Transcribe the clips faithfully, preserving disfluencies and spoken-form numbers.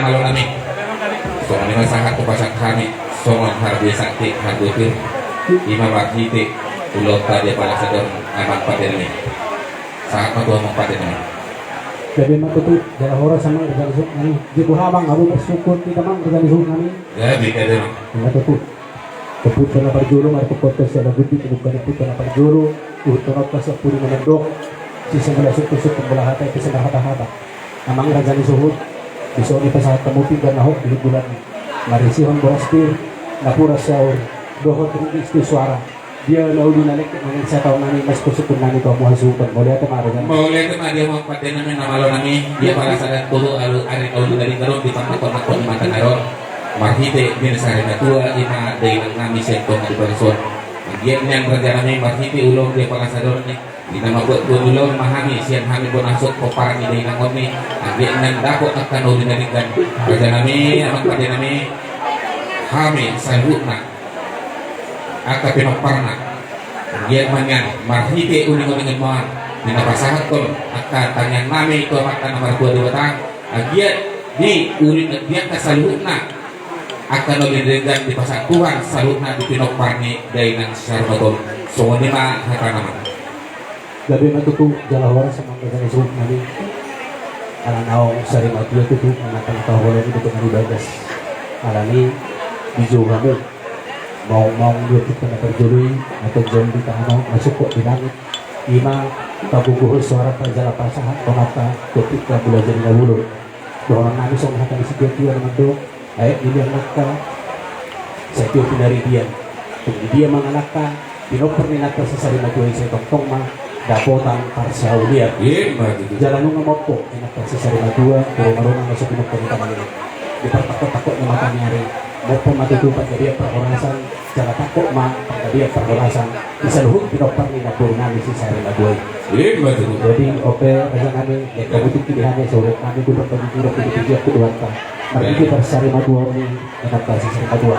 Alo nami. Songon i ma sahat tu pasahat hami songon harbiasa ti hardutir. I ma marhite ulaonta di apala sador, amang pande nami. Sahat ma tu amang pande nami. Gabe ma tutu, jala horas amang raja ni suhut nami. Di tu habang abu bersyukur di tamang raja ni suhut nami. Gabe, gabe ma. Ima tutu. Ompunta na parjolo, marhite siala gundi, ompunta na parjolo, ihuthononta sian pudi na mandok, sise mula sungkun, sungkun mula hata, ise marhata-hata. Amang raja ni suhut, dison dipasahat hamu pinggan na hot di hundulan, marisihon boras pir, napuran saur, dohot ringgit sitio soara. Dia na uli na lengket na naeng sataon nami, mas sungkun nami tu hamu hasuhuton, mauliate ma raja. Mauliate ma di hamu pande nami, na malo nami, di apala sador tolu alu ari na uli na denggan on, di panakon-nakon mata na ro. Marhite di na sarimatua, i ma dainang nami sian tonga ni barisan on. Anggiat nian raja nami marhite ulaon di apala sador ni, i na mambuat ulaon ma hami sian hami bona suhut pomparan ni dainang on ni. Anggiat nian dapot angka na uli na denggan. Raja nami, amang pande nami, hami saluhutna angka pinomparna. Anggiat ma nian marhite uning-uningan ma di na pasahathon angka tangiang nami tu Amanta na martua Debata. Anggiat di uli, di angka saluhutna angka na uli na denggan dipasahat Tuhan saluhutna di pinompar ni dainang sarimatua on. Songon i ma hata nami. Gabe ma tutu, jala horas amang raja ni suhut nami. Ala naung sarimatua tutu, na tangkas holong i tutu nami bagas. Alani i dijou hamu. Maung-maung di ompunta na parjolo i, na tonjol di tano, na sungkot di langit. I ma pagogohon soaranta jala pasahathononta tu ompunta Mula Jadi Ngabulung. Dohonon nami songon hata ni situa-tua na mandok, aek ni liang nangka, sai tio pinaridian. Tung di dia mangalangka, pinompar ni inanta si sarimatua i sai tongtong ma dapotan parsaulian. Ima tutu. Jala nunga mompo inanta si sarimatua tu ruma-ruma na so pinompar ni tamang i. Di partangkok-tangkok ni mataniari, mompo ma tutu panggabean parhorasan, jala tangkok ma panggabean parhorasan di saluhut pinompar ni namboru nami si sarimatua i. Ima tutu. Jadi on pe raja nami, angka butuh di hami, saudara nami, guru panggilan, guru panggilan, guru panggilan. Marhite parsarimatua on ni inanta si sarimatua.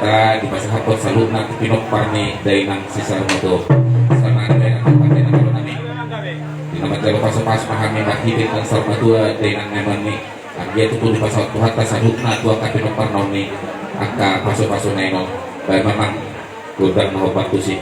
Debata dipasahathon saluhutna tu pinompar ni dainang si Sarmatua. Saluhutna dainang, pinompar ni dainang nami. Di na manjalo pasupasu ma hami marhite nang Sarmatua dainang nami. Anggiat tutu dipasahat Tuhanta saluhutna tu angka pinomparna on i angka pasupasuna i. Baen ma nang gondang na hombar tusi.